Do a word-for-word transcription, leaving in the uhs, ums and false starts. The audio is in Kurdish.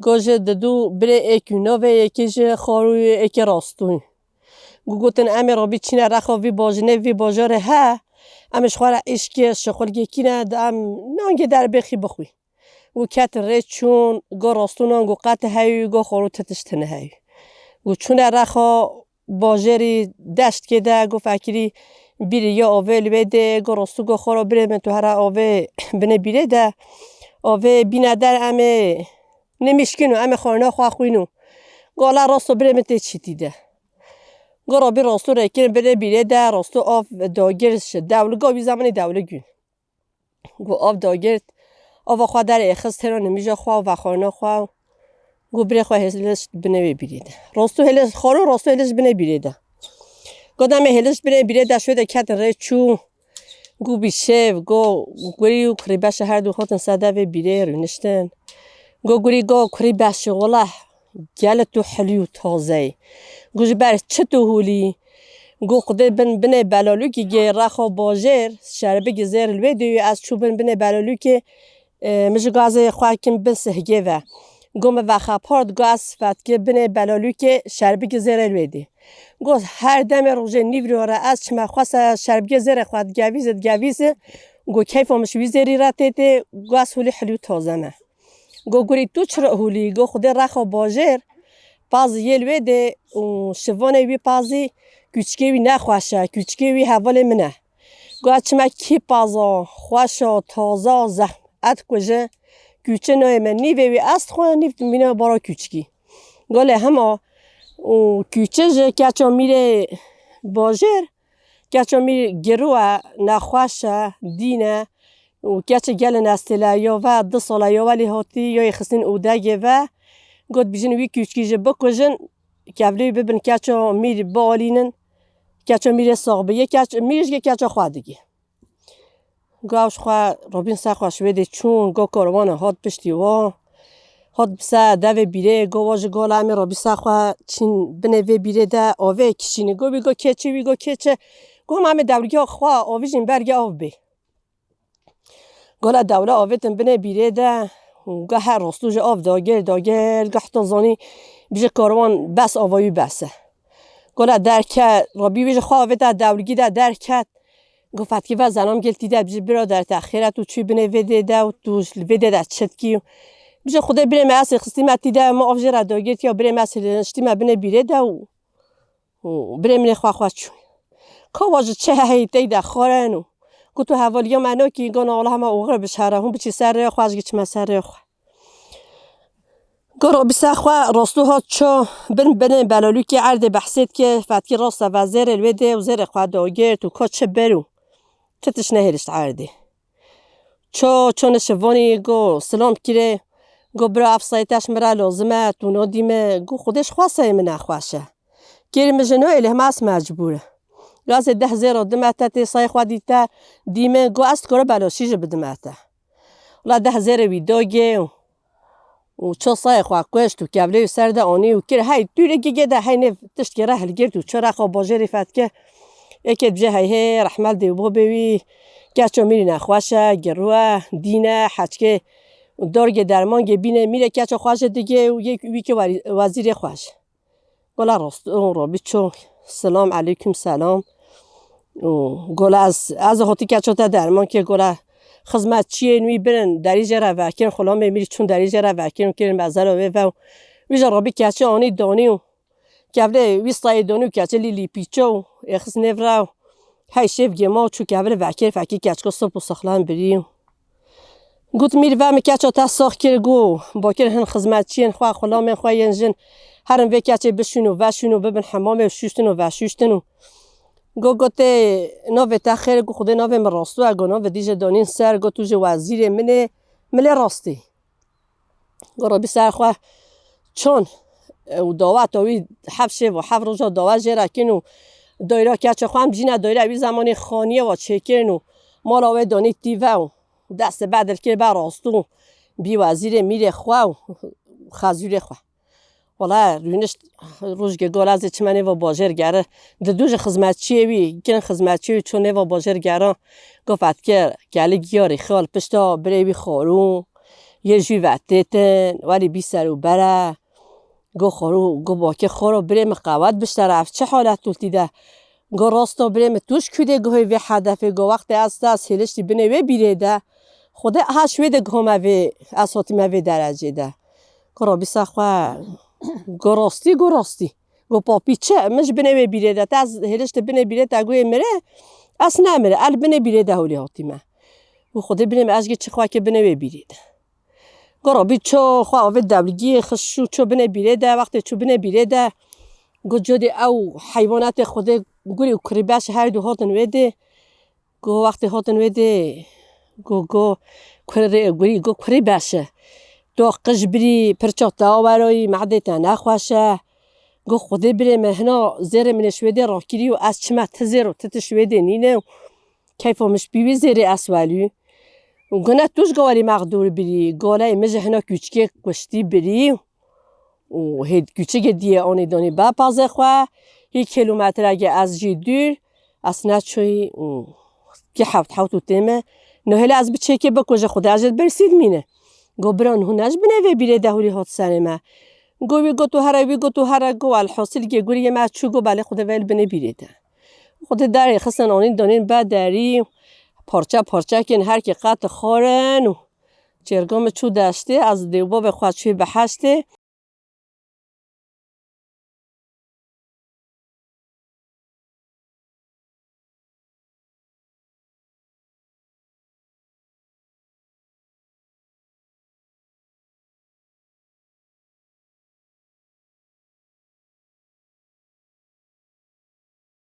Go ji didu birê êkî navê yekê ji xarûyê êkê rastûyî. Gu gotin, "Em ê rabî çîne rexa vî bajinê, vî bajarê he, em ê ji xwe re îşkê şixulgê kîne, di em nangê derbêxî bixwî." Gu ketin rê çûn, go rastû nan, gu qet heyû, go xarû ti tişt hene heyû. Gu çûne rexa bajêrî deştkê de, go fekirî bîrî ya avê li wê dê, go rastû go xara birê min tu here avê binê bîrê de, avê bîne der em ê nimîşkin û em ê xwarina xwe xwîn û go la rasto birê min tê çîtî de. Go rabî rastû rêkirin binê bîrê de, rastû av dagir ji dewliga wî zemanî dewlig bîn. Gu av dagirt, ava xwe derê êxist hêra nimîja xwe û vexwarina xwe û gu birê xwe hêlişt binê wê bîrê de. Rastû hêlişt, xaro rastû hêlişt binê bîrê de. Go demê hêlişt binê bîrê de şû de ketin rê çû. Gu bî şev, go gurî û kurî beşe her du hatin ser devê bîrê rûniştin. Go gurî go kurî beşe wela gele tu hilî û taze yî. Gu ji ber çi tu hûlî? Gu xudê bin binê belalûkî gê rexa bajêr, şerbigî zêr li wê dê wî ez çû bin binê belalûkê, e, min ji gazê xwe kim bin sihgê ve. Gu min vexapart, gu ez fetkê binê belalûkê şerbigî zêrê li wê dê. Gu her demê rojê nîvrî re ez çime xwe se şerbigê zêrê xwe digevîze, digevîze. Gu keyfa min ji wî zêrî re tê tê, gu ez hûlî hilî û taze me. Go gurî tu çira hûlî? Go xudê rexa bajêr, pazî yê li wê dê û şivanê wî pazî kûçikê wî nexweş e, kûçikê wî hevalê min e. Go ez çime kî paza xweş a, taza, zehmet kuje, kûçe nayê me, nîvê wî ez dixwe, nîv mîna bara kûçikî. Go lê hema û kûçe ji keça mîrê bajêr, keça mîr giru e, nexweş e, dîn e, û keçê gelê nestêle ya ve du sala ya welî hatî ya yê xistîn ûdegê ve, got, "Bijin wî kûçkî ji bikujin, kevlê wî bibin keça mîr bialînin, keça mîrê sax bi." Yê keç, mîr ji yê keça xwe digê. Go ew ji xwe robîn ser xwe ji wê dê çûn, go karwana hat piştî wa. Hat bi ser devê bîrê, go wa ji gala em ê robî ser xwe çîn binê vê bîrê de avê kişînî. Go wî go keçê, wî go keçe. Go hema em ê dewriya xwe avijîn berge av bê. Gola dewle avêtin binê bîrê de, ga her rostû ji av dagir, dagir, ga heta zanî bije karwan bes ava wî bes e. Gola derket, Rabî wî ji xwe avêta dewligî de derket. Go fetkî ve zelam gel tî de bije birader te xêret û çû binê vê dê de û tu li vê dê de çi dikî? Bije Xwedê birê me ez ê xistî me tî de, me av jê re dagir tiya birê me ez ê niştî me binê bîrê de û û birê min ê xwe xwe çû. Ka wa ji çi heyî tey de xwarin û ku tu hevaliya me nakî, gona wala hema oxir bişere, hûn biçî ser rê xwe, ez giçime ser rê xwe. Gora bîse xwe rastû hat ço bin binê belalûkê erdê behsê dike, fetkî rasta ve zêrê li wê dê û zêrê xwe dagirt û ka çi ber û ti tişt nehêlişt erdê. Ço, ço nişivanî, go, silam kirê. Go, bira, ev sayê te ji min re lazim e, tu nadî min. Go, Xwedê ji xwe sayê min nexweş e. Kêrî min ji nayê lê hema ez mecbûr e. Gazê deh zêro dime te tê sayê xwe dîte, dî min. Go, ez dikare belaşî jî bidime te. Wela deh zêrê wî dagê û û ço sayê xwe kuşt û kevlê wî ser de anî û kir hey tûrê gigê de hey nêv tiştkê re hilgirt û ço rexa bajêrî fetke. Êkê dibêje hey hê rehmet dê û babê wî, keça mîrî nexweş e, girû e, dîn e, heçkê û dorgê dermangê bînê mîrê keça xwe jî digê û yê wî kê werî-, wezîrê xwe jî. Gola rast û Rabî ço, selam, eleykum selam. Û gola ez, ez hotî keça te derman kê, gola xizmetçiyên wî birin derî jê re vekirin, xulamê mîrî çûn derî jê re vekirin, kirin bezela wê ve û wî jî Rabî keçê anî danî û kevlê wî stayê danî û keçê lî lî pîçe û êxis nêv re û hey şêv gêma û çû kevlê vekir fekî keçko sop û sixlan birî û Got, mîr ve min keça te sax kir, got, bakir hin xizmetçiyên xwe, xulamên xwe yên jin, herin vê keçê bişûn û veşûn û bibin hemamê û şûştin û veşûştin û got, gotê, navê te xêr, got, Xwedê navê min rastû e, got, navê dî jê danîn ser, got, tu jî wezîrê min ê, min lê rastî. Got, Rabî ser xwe çon, e, û daweta wî heft şev û heft roja dawa jê re kin û dayra keça xwe em cîne dayra wî zemanê xaniyê wa çêkirin û mala wê danî tî ve û destê bedil kir be rastû bî wezîrê mîrê xwe û xezûrê xwe. Wala rûnişt rojgê gol ez ê çime nêva bajêr gere. Di dû ji xizmetçiyê wî, kin xizmetçiyê wî çû nêva bajêr gera. Got, Fetkir, gelî giya rîxal pişta birê wî xarû. Yê jî ve têtin, welî bî ser û bere. Go xoro, go bakê xoro, birê min qewet biştere, ev çi halet tu tî de? Go rasto birê min, tu ji kû dê guhê vê hedefê? Go wextê ez te, ez hêliştî binê wê bîrê de. Xwedê ha ji wê de guhome vê, ez hatime vê derecê de. Go rabîsa xwe, go rastî, go rastî. Go papî çi? Min ji binê wê bîrê de. Te ez hêliştî binê bîrê te guhê mirê, ez nemire. El binê bîrê de hûlî hatime. Go Xwedê binê min, ez jî çi xwe ke binê wê bîrê de. Go rabî ço xwe avê dewlgiyê xist çû, ço binê bîrê de, wextê çû binê bîrê de, go codê ew heywanatê Xwedê gurî û kurî beş her du hatin wê dê. Go wextê hatin wê dê, go, go kurê, gurî, go kurî beş e. Tu qij birî, pirça te awerayî, mehdê te nexweş e. Go Xwedê birê me, hina zêrê min ê ji wê dê rakirî û ez çima ti zêr û ti tişt wê dê nîne. Keyfa min ji pî wî zêrê ez welî. Û gune tu ji gawarî mexdûr birî, galeyê min ji hina kûçikê kuştî birî. Û hê kûçikê diyê anî danî be pazê xwe, hî kîlometreke ez jî dûr, ez neçûyî û kî hewt hewt û tê me. Nehêle ez bi çêkê bikuje Xwedê ez jê birsî dimîne. Go bira niho ne ji binê vê bîrê de hûrî hat serê me. Go wî got û here, wî got û here, go welhasil gê guriyê me çû, go belê Xwedê ve li binê bîrê de. Xwedê derê xistin anîn danîn be derî, parçe parçe kirin, her kê qet dixwarin û çêrga min çû deştê, ez dê û bavê xwe çûyê behiştê.